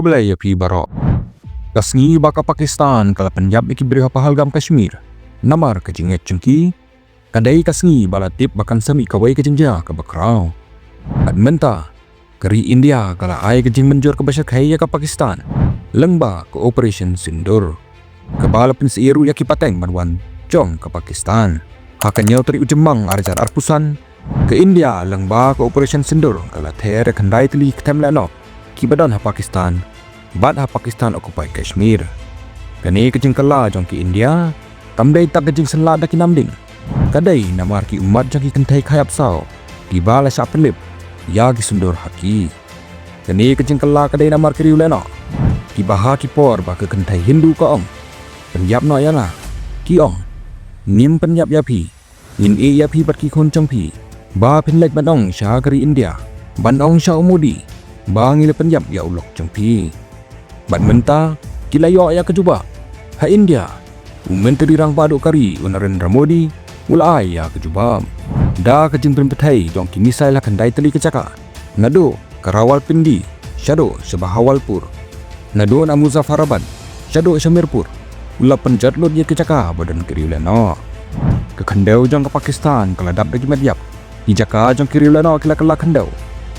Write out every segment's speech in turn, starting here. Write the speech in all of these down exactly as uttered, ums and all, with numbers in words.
Khublei ïa phi baroh. Ka sngi ba ka Pakistan ka la pynïap ïa ki briew ha Pahalgam, Kashmir namar ka jingngeit jong ki, ka dei ka sngi ba la tip ba kan sa mih kawei ka jingjia kaba khraw. Bad mynta ka ri India ka la ai ka jingmynjur kaba shyrkhei ïa ka Pakistan lyngba ka Operation Sindoor, kaba la pynsih ruh ïa ki pateng ban wan jong ka Pakistan. Ha ka hynñiew tarik u Jymmang ar hajar arphew san, ka India lyngba ka Operation Sindoor ka la ther ïa khyndai tylli ki kyrteng lehnoh kiba don ha Pakistan bad ha Pakistan occupied Kashmir. Kane ka jingkylla jong ka India kam dei tang ka jingsynlad da ki namding. Ka dei namar ki ummat jong ki kynthei khaïap saw kiba la shah pynlip ïa ki sindoor ha ki. Kane ka jingkylla ka dei namar ki riewlehnoh kiba ha ki por ba ka kynthei Hindu ka ong, "Pynïap noh ïa nga," ki ong, "Ngim pynïap ïa phi. Ngin ïeh ïa phi bad ki khun jong phi ba phin leit ban ong sha ka ri India, ban ong sha u Modi ba ngi la pynïap ïa u lok jong phi." Bad mynta ki la ïoh ïa ka jubab. Ha India, u Myntri Rangbah Duh ka ri, u Narendra Modi, u la ai ïa ka jubab da ka jingpynpyrthei jong ki missile ha khyndai tylli ki jaka, naduh ka Rawalpindi shaduh sha Bahawalpur, naduh na Muzaffarabad shaduh sha Mirpur. U la pynjot lut ïa ki jaka ba don ki riewlehnoh. Ka khyndew jong ka Pakistan ka la dap da ki met ïap. Ki jaka jong ki riewlehnoh ki la kylla khyndew.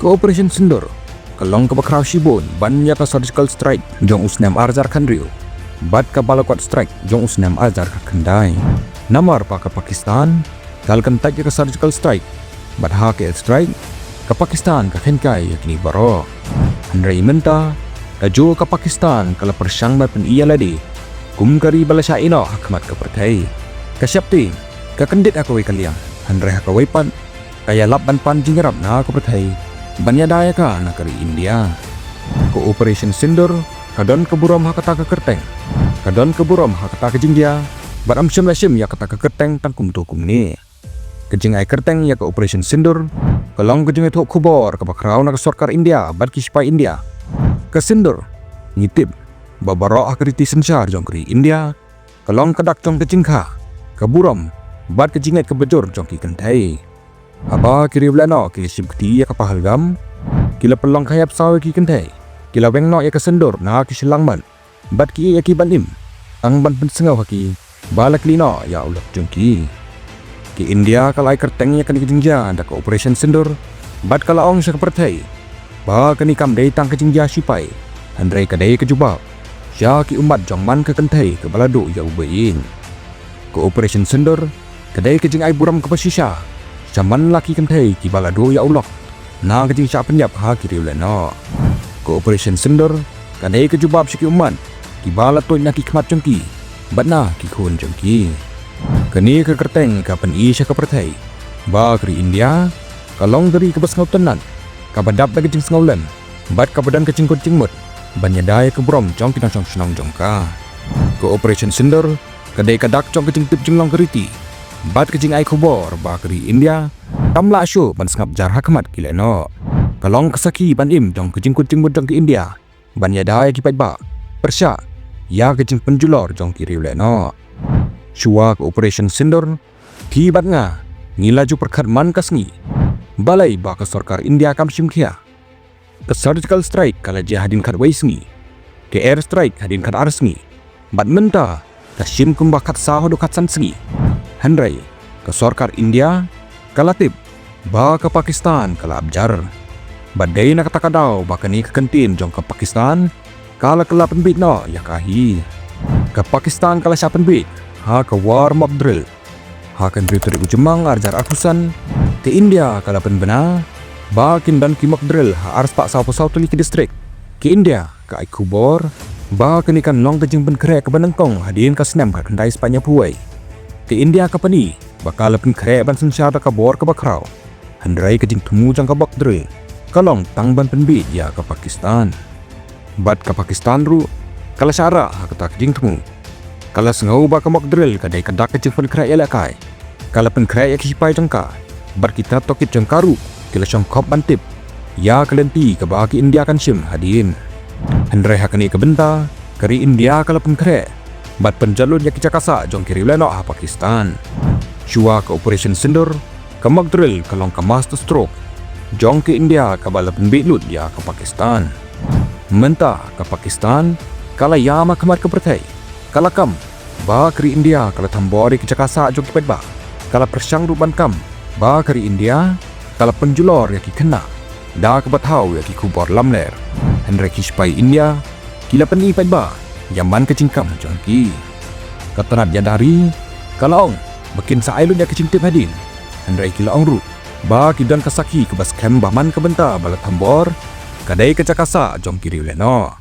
Ka Operation Sindoor ka long kaba khraw shibun ban ïa ka surgical strike jong u snem ar hajar khathynriew bad ka Balakot strike jong u snem ar hajar khatkhyndai. Namar ba ka Pakistan ka la kyntait ïa ka surgical strike bad ha ka air strike, ka Pakistan ka kheiñkai ïa kine baroh. Hynrei mynta, kajuh ka Pakistan ka la pyrshang ban pyni ïa lade kum ka ri ba la shah ïehnoh ha khmat ka pyrthei. Ka sheptieng ka kyndit ha kawei ka liang, hynrei ha kawei pat ka ïalap ban pan jingïarap na ka pyrthei ban ïada ïa ka na ka ri India. Ka Operation Sindoor ka don ka burom ha kata ka kyrteng, ka don ka burom ha kata ka jingjia, bad ym shym la shim ïa kata ka kyrteng tang kumto kumne. Ka jingai kyrteng ïa ka Operation Sindoor ka long ka jingai thoh khubor kaba khraw na ka sorkar India bad ki shipai India. Ka Sindoor, ngi tip ba baroh ha ka riti synshar jong ka ri India, ka long ka dak jong ka jingkha, ka burom bad ka jingngeit kaba jur jong ki kynthei. Haba ki riewlehnoh ki la shim kti ïa ka Pahalgam, ki la pynlong khaïap saw ïa ki kynthei, ki la weng noh ïa ka sindoor na ki shyllangmat bad ki ïeh ïa ki ban im, tang ban pynsngew ha ki ba la kli noh ïa u lok jong ki. Ka India ka la ai kyrteng ïa kane ka jingjia da ka Operation Sindoor bad ka la ong sha ka pyrthei ba kane kam dei tang ka jingjia shipai, hynrei ka dei ka jubab sha ki ummat jong man ka kynthei kaba la duh ïa u ba-ïeit. Ka Operation Sindoor ka dei ka jingai burom kaba shisha sha man la ki kynthei kiba la duh ïa u lok na ka jingshah pynïap ha ki riewlehnoh. Ka Operation Sindoor ka dei ka jubab sha ki ummat kiba la tuid na ki khmat jong ki bad na ki khun jong ki. Kane ka kyrteng ka pyni sha ka pyrthei ba ka ri India ka long ka ri kaba sngewtynnat, kaba dap da ka jingsngewlem bad kaba don ka jingkut jingmut ban ïada ïa ka burom jong ki nongshong shnong jong ka. Ka Operation Sindoor ka dei ka dak jong ka jingtip jinglong ka riti bad ka jingai khubor ba ka ri India kam lah shuh ban sngap jar ha khmat ki lehnoh. Ka long ka sakhi ban im jong ka jingkut jingmut jong ka India ban ïada ïa ki paidbah pyrshah ïa ka jingpynjulor jong ki riewlehnoh. Shuwa ka Operation Sindoor, phi bad nga ngi la ju pyrkhat man ka sngi. Balei ba ka sorkar India kam shim khia? Ka surgical strike ka la jia hadien khatwei sngi, ka air strike hadien khatar sngi, bad mynta ka shim kumba khatsaw haduh khatsan sngi. Hynrei ka sorkar India ka la tip ba ka Pakistan ka la ap jar. Bad dei na kata ka daw ba kane ka kyntien jong ka Pakistan ka la kylla pynbiej noh ïa ka hi. Ka Pakistan ka la shah pynbiej ha ka war mock drill. Ha ka hynriew tarik u Jymmang ar hajar arphew san, ka India ka la pynbna ba kin don ki mock drill ha arspah sawphew saw tylli ki district. Ka India ka ai khubor ba kane kan long ka jingpynkhreh kaba nyngkong hadien ka snem khatkhyndai spah hynñiewphew wei. Ka India ka pyni ba ka la pynkhreh ban synshar da ka bor kaba khraw. Hynrei ka jingthmu jong ka mock drill ka long tang ban pynbiej ïa ka Pakistan. Bad ka Pakistan ruh ka la shah rah ha kata ka jingthmu. Ka la sngew ba ka mock drill ka dei ka dak ka jingpynkhreh ïalehkai. Ka la pynkhreh ïa ki shipai jong ka bad ki trap tohkit jong ka ruh ki la shongkhop ban tip ïa ka lynti kaba ka India kan shim hadien. Hynrei ha kane ka bynta ka ri India ka la pynkhreh bad pynjot lut ïa ki jaka sah jong ki riewlehnoh ha Pakistan. Shuwa ka Operation Sindoor, ka mock drill ka long ka master stroke jong ka India kaba la pynbiej lut ïa ka Pakistan. Mynta ka Pakistan ka la ïam ha khmat ka pyrthei. Ka la kam ba ka ri India ka la thombor ïa ki jaka sah jong ki paidbah. Ka la pyrshang ruh ban kam ba ka ri India ka la pynjulor ïa ki khynnah da kaba thaw ïa ki khubor lamler. Hynrei ki shipai India ki la pyni paidbah ïa man ka jingkam jong ki. Ka tnat ïada ri ka la ong ba kin sa ai lut ïa ka jingtip hadien. Hynrei ki la ong ruh ba ki don ka sakhi kaba skhem ba man ka bynta ba la thombor ka dei ka jaka sah jong ki riewlehnoh.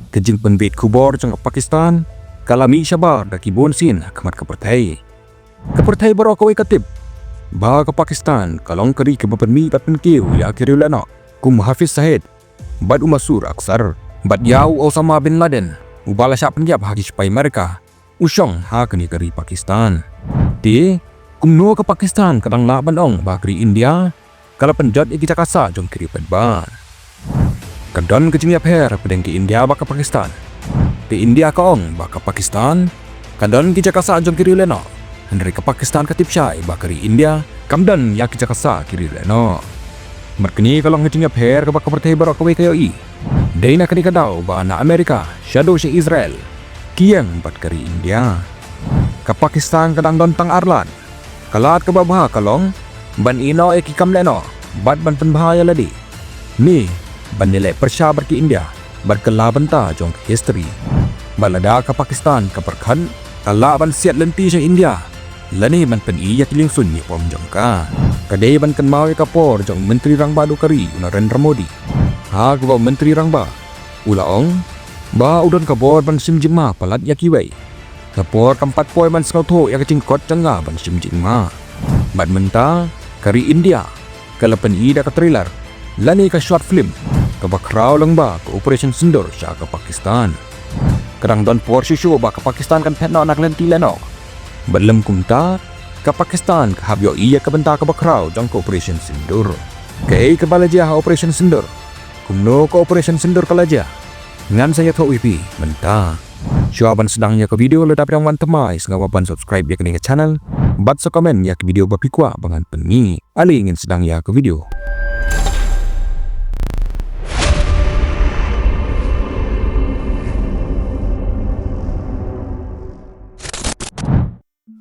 Ka jingpynbeit khubor jong ka Pakistan ka la mih shabar da ki bun sien ha khmat ka pyrthei. Ka pyrthei baroh kawei ka tip ba ka Pakistan ka long ka ri kaba pynmih bad pynkiew ïa ki riewlehnoh, kum Hafiz Saeed bad u Masood Azhar bad ïa u Osama bin Laden uba la shah pynïap ha ki shipai Amerika, u shong ha kane ka ri Pakistan. Te kumno ka Pakistan ka dang lah ban ong ba ka ri India ka la pynjot ïa ki jaka sah jong ki ri paidbah? Ka don ka jingïapher hapdeng ka India bad ka Pakistan. Ka India ka ong ba ka Pakistan ka don ki jaka sah jong ki riewlehnoh, hynrei ka Pakistan ka tip shai ba ka ri India kam don ïa ki jaka sah ki riewlehnoh. Bad kane ka long ka jingïapher kaba ka pyrthei baroh kawei ka ïohi. Dei na kane ka daw ba na Amerika shaduh sha Israel ki ïeng bad ka ri India. Ka Pakistan ka dang don tang ar lad. Ka lad kaba bha ka long ban ïehnoh ïa ki kam lehnoh bad ban pynbha ïa lade, ne ban ïaleh pyrshah bad ki India bad kylla bynta jong ka history. Bad lada ka Pakistan ka pyrkhat ka lah ban siat lynti sha India lane ban pyni ïa ki liengsuiñ ïapom jong ka, ka dei ban kynmaw ïa ka por jong u Myntri Rangbah duh ka ri u Narendra Modi, ha kaba u Myntri Rangbah u la ong ba u don ka bor ban shim jingma palat ïa kiwei. Ka por kam pat poi ban sngewthuh ïa ka jingkot jong nga ban shim jingma. Bad mynta ka ri India ka la pyni da ka trailer lane ka short film kaba khraw lyngba ka Operation Sindoor sha ka Pakistan. Ka dang don por shuh shuh ba ka Pakistan kan phet noh na ka lynti lehnoh. Bad lym kumta ka Pakistan ka hap ïohi ïa ka bynta kaba khraw jong ka Operation Sindoor. Kaei kaba la jia ha Operation Sindoor? Kumno ka Operation Sindoor ka la jia? Ngan sa ïathuh ïa phi mynta. Shuwa ban sdang ïa ka video, lada phi dang wan thymmai sngewbha ban subscribe ïa kane ka channel bad sa comment ïa ka video ba phi kwah ba ngan pynmih. Ale ngin sdang ïa ka video.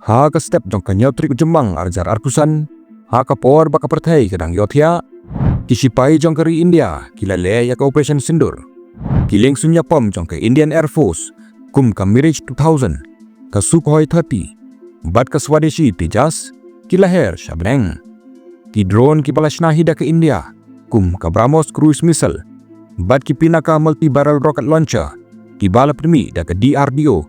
Ha ka step jong ka hynñiew tarik u Jymmang ar hajar arphew san, ha ka por ba ka pyrthei ka dang ïohthiah, ki shipai jong ka ri India ki la leh ïa ka Operation Sindoor. Ki liengsuiñ ïapom jong ka Indian Air Force kum ka Mirage two thousand, ka Sukhoi thirty bad ka Swadeshi Tejas ki la her sha bneng. Ki drone kiba la shna hi da ka India kum ka BrahMos cruise missile bad ki Pinaka multi-barrel rocket launcher kiba la pynmih da ka D R D O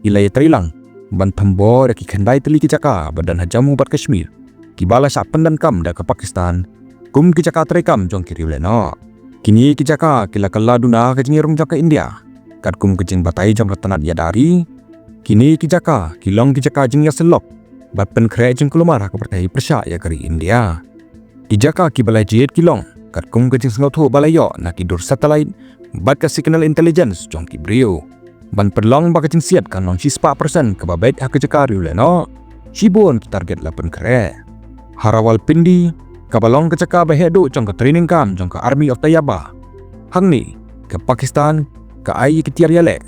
ki la ïatreilang ban thombor ïa ki khyndai tylli ki jaka ba don ha Jammu bad Kashmir kiba la shah pyndonkam da ka Pakistan kum ki jaka treikam jong ki riewlehnoh. Kine ki jaka ki la kylla duna ka jingïarung jong ka India. Katkum ka jingbatai jong ka tnat ïada ri, kine ki jaka ki long ki jaka jingïasyllok bad pynkhreh jingkulmar ha ka pyrthei pyrshah ïa ka ri India. Ki jaka kiba la jied ki long katkum ka jingsngewthuh ba la ïoh na ki dur satellite bad ka signal intelligence jong ki briew. Ban pynlong ba ka jingsiat kan long shispah percent kaba beit ha ka jaka riewlehnoh, shibun ki target la pynkhreh. Ha Rawalpindi kaba long ka jaka ba heh duh jong ka training camp jong ka Army of Tayyaba, hangne ka Pakistan ka ai ïa ki tiar ïaleh,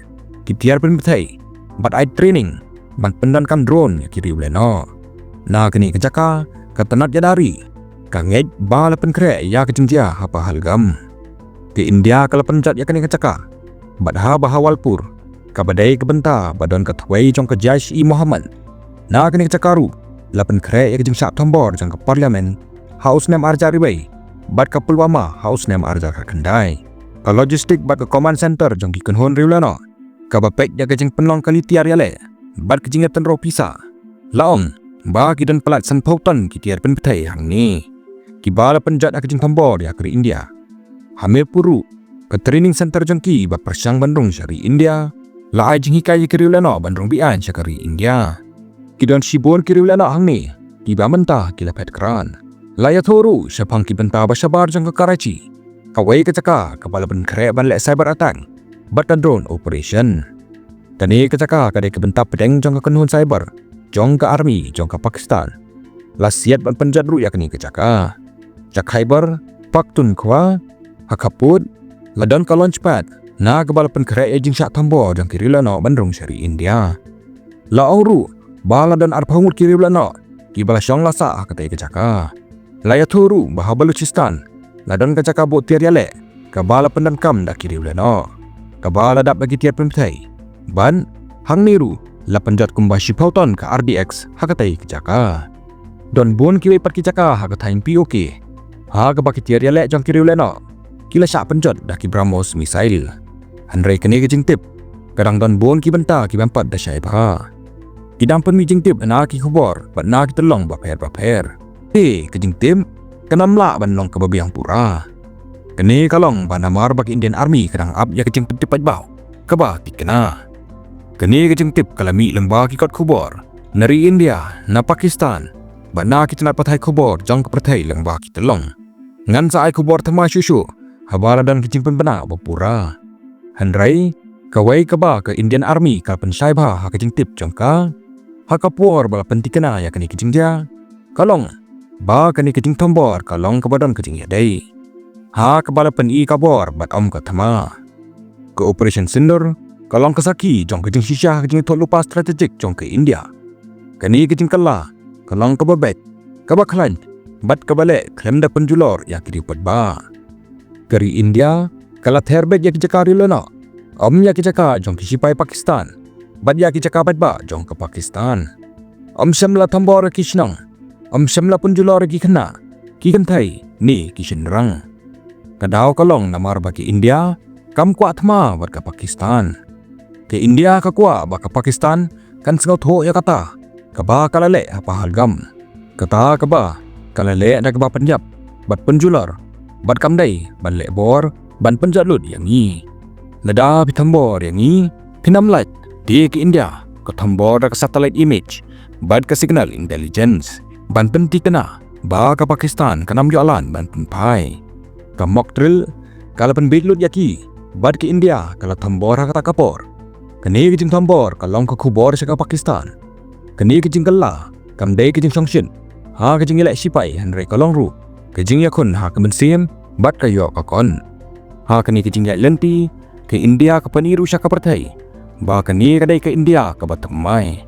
ki tiar pynpyrthei bad ai training ban pyndonkam drone ïa ki riewlehnoh. Na kane ka jaka ka tnat ïada ri ka ngeit ba la pynkhreh ïa ka jingjia ha Pahalgam. Ka India ka la pynjot ïa kane ka jaka bad ha Bahawalpur kaba dei ka bynta ba don ka thwei jong ka Jaish-e-Mohammed. Na kane ka jaka ruh la pynkhreh ïa ka jingshah thombor jong ka Parliament ha u snem ar hajar arwei bad ka Pulwama ha u snem ar hajar khatkhyndai. Ka logistik bad ka command center jong ki kynhun riewlehnoh kaba peit ïa ka jingpynlong kali tiar ïaleh bad ka jingïatynroi pisa, la ong ba ki don palat sanphew ton ki tiar pynpyrthei hangne kiba la pynjot ha ka jingthombor ïa ka ri India. Ha Mirpur ruh ka training center jong ki ba pyrshang ban rung sha ri India la ai jinghikai ïa ki riewlehnoh ban rung beaiñ sha ka ri India. Ki don shibun ki riewlehnoh hangne kiba mynta ki la phet krat. La ïathuh ruh shaphang ki bynta ba shabar jong ka Karachi, kawei ka jaka kaba la pynkhreh ban leh cyber attack bad ka drone operation. Kane ka jaka ka dei ka bynta pdeng jong ka kynhun cyber jong ka army jong ka Pakistan. La siat ban pynjot ruh ïa kane ka jaka. Sha Khyber Pakhtunkhwa ha khappud la don ka launch pad na kaba la pynkhreh ïa ka jingshah thombor jong ki riewlehnoh ban rung sha ri India. La ong ruh ba la don arphew ngut ki riewlehnoh kiba la shong la sah ha katei ka jaka. La ïathuh ruh ba ha Baluchistan la don ka jaka buh tiar ïaleh kaba la pyndonkam da ki riewlehnoh, kaba la dap da ki tiar pynpthei. Bad hangne ruh la pynjot kumba shiphew ton ka R D X ha katei ka jaka. Don bun kiwei pat ki jaka ha ka thaiñ P O K ha kaba ki tiar ïaleh jong ki riewlehnoh ki la shah pynjot da ki BrahMos missile. Hynrei kane ka jingtip ka dang don bun ki bynta ki bym pat da shai bha. Ki dang pynmih jingtip na ki khubor bad na ki tyllong bapher bapher. Te ka jingtip kan ym lah ban long kaba biang pura. Kane ka long ba namar ba ka Indian Army ka dang ap ïa ka jingpyntip paidbah kaba thikna. Kane ka jingtip ka la mih lyngba ki kot khubor na ri India, na Pakistan bad na ki tnat pathai khubor jong ka pyrthei lyngba ki tyllong. Ngan sa ai khubor thymmai shuh shuh haba la don ka jingpynbna ba pura. Hynrei kawei kaba ka Indian Army ka pynshai bha ha ka jingtip jong ka ha ka por ba la pynthikna ïa kane ka jingjia ka long ba kane ka jingthombor ka long kaba don ka jingïadei ha kaba la pyni ka bor bad ym ka thma. Ka Operation Sindoor ka long ka sakhi jong ka jingshisha ha ka jingïathuhlypa strategic jong ka India. Kane ka jingkylla ka long kaba beit, kaba khlaiñ bad kaba leh khlem da pynjulor ïa ki riew paidbah. Ka ri India ka la ther beit ïa ki jaka riewlehnoh, ym ïa ki jaka jong ki shipai Pakistan bad ïa ki jaka paidbah jong ka Pakistan. Ym shym la thombor ïa ki shnong, ym shym la pynjulor ïa ki khynnah, ki kynthei ne ki shynrang. Ka daw ka long namar ba ka India kam kwah thma bad ka Pakistan. Ka India ka kwah ba ka Pakistan kan sngewthuh ïa kata kaba ka la leh ha Pahalgam, kata kaba ka la leh da kaba pynïap bad pynjulor bad kam dei ban leh bor ban pynjot lut ïa ngi. Lada phi thombor ïa ngi, phin ym lait. Te ka India ka thombor da ka satellite image bad ka signal intelligence ban pynthikna ba ka Pakistan kan ym ïoh lad ban pynphai. Ka mock drill ka la pynbiej lut ïa ki bad ka India ka la thombor ha kata ka por. Kane ka jingthombor ka long ka khubor sha ka Pakistan. Kane ka jingkylla kam dei ka jingshongshit ha ka jingïaleh shipai, hynrei ka long ruh ka jingïakhun ha ka mynsiem bad ka ïoh ka kon. Ha kane ka jingïaid lynti, ka India ka pyni ruh sha ka pyrthei ba kane ka dei ka India kaba thymmai.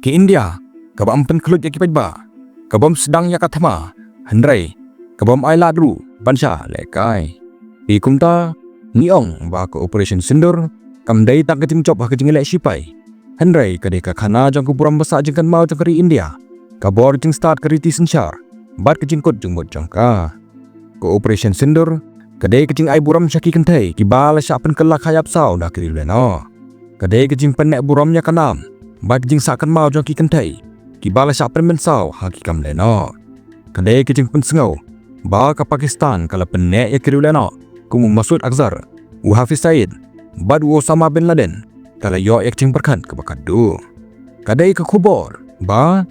Ka India kaba ym pynkhluit ïa ki paidbah, ka bym sdang ïa ka thma, hynrei ka bym ailad ruh ban shah lehkai. Te kumta ngi ong ba ka Operation Sindoor kam dei tang ka jingjop ha ka jingïaleh shipai, hynrei ka dei ka khana jong ka burom ba sah jingkynmaw jong ka ri India, ka bor jingstad ka riti synshar bad ka jingkut jingmut jong ka. Ka Operation Sindoor ka dei ka jingai burom sha ki kynthei kiba la shah pynkylla khaïap saw da ki riewlehnoh. Ka dei ka jingpynneh burom ïa ka nam bad ka jingsah kynmaw jong ki kynthei kiba la shah pynmynsaw ha ki kam lehnoh. Ka dei ka jingpynsngew ba ka Pakistan ka la pynneh ïa ki riewlehnoh kum u Masood Azhar, u Hafiz Saeed bad u Osama bin Laden, ka la ïoh ïa ka jingpyrkhat kaba khatduh. Ka dei ka khubor ba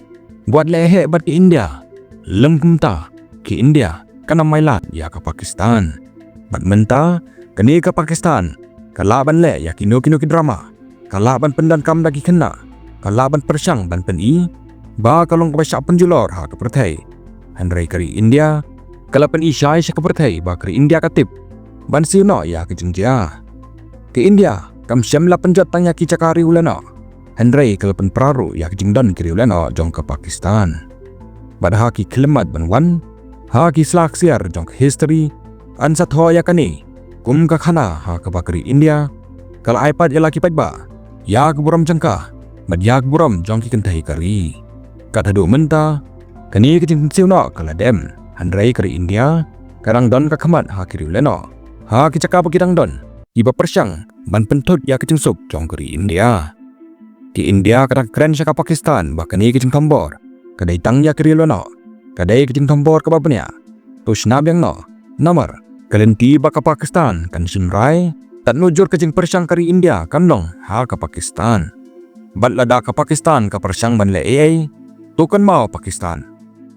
wat leh heh bad ka India, lym kumta ka India kan ym ailad ïa ka Pakistan. Bad mynta kane ka Pakistan ka lah ban leh ïa kino kino ki drama, ka lah ban pyndonkam da ki khynnah, ka lah ban pyrshang ban pyni ba ka long kaba shah pynjulor ha ka pyrthei. Hynrei ka ri India ka la pyni shai sha ka pyrthei ba ka ri India ka tip ban siew noh ïa ka jingjia. Ka India kam shym la pynjot tang ïa ki jaka riewlehnoh, hynrei ka la pynpra ruh ïa ka jingdon ki riewlehnoh jong ka Pakistan. Bad ha ki khyllipmat ban wan, ha ki sla ksiar jong ka history, yn sa thoh ïa kane kum ka khana ha kaba ka ri India ka la ai pat ïa la ki paidbah ïa ka burom jong ka bad ïa ka burom jong ki kynthei ka ri. Kat haduh mynta kane ka jingpynsiew noh ka la dem, hynrei ka ri India ka dang don ka khmat ha ki riewlehnoh, ha ki jaka ba ki dang don kiba pyrshang ban pynthut ïa ka jingsuk jong ka ri India. Ka India ka dang kren sha ka Pakistan ba kane ka jingthombor ka dei tang ïa ki riewlehnoh, ka dei ka jingthombor kaba bniah. To shna biang noh, namar ka lynti ba ka Pakistan kan shim rai, tad nujur ka jingpyrshang ka ri India kan long ha ka Pakistan. Bad lada ka Pakistan ka pyrshang ban leh ei ei, to kynmaw Pakistan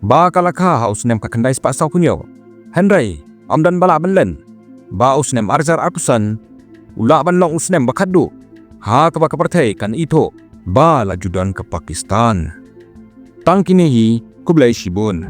ba ka la kha ha u snem khatkhyndai spah sawphew hynñiew. Hynrei ym don ba lah ban len ba u snem arhajar arphew san u lah ban long u snem ba khatduh ha kaba ka pyrthei kan ithuh ba la ju don ka Pakistan. Tang kine hi, khublei shibun.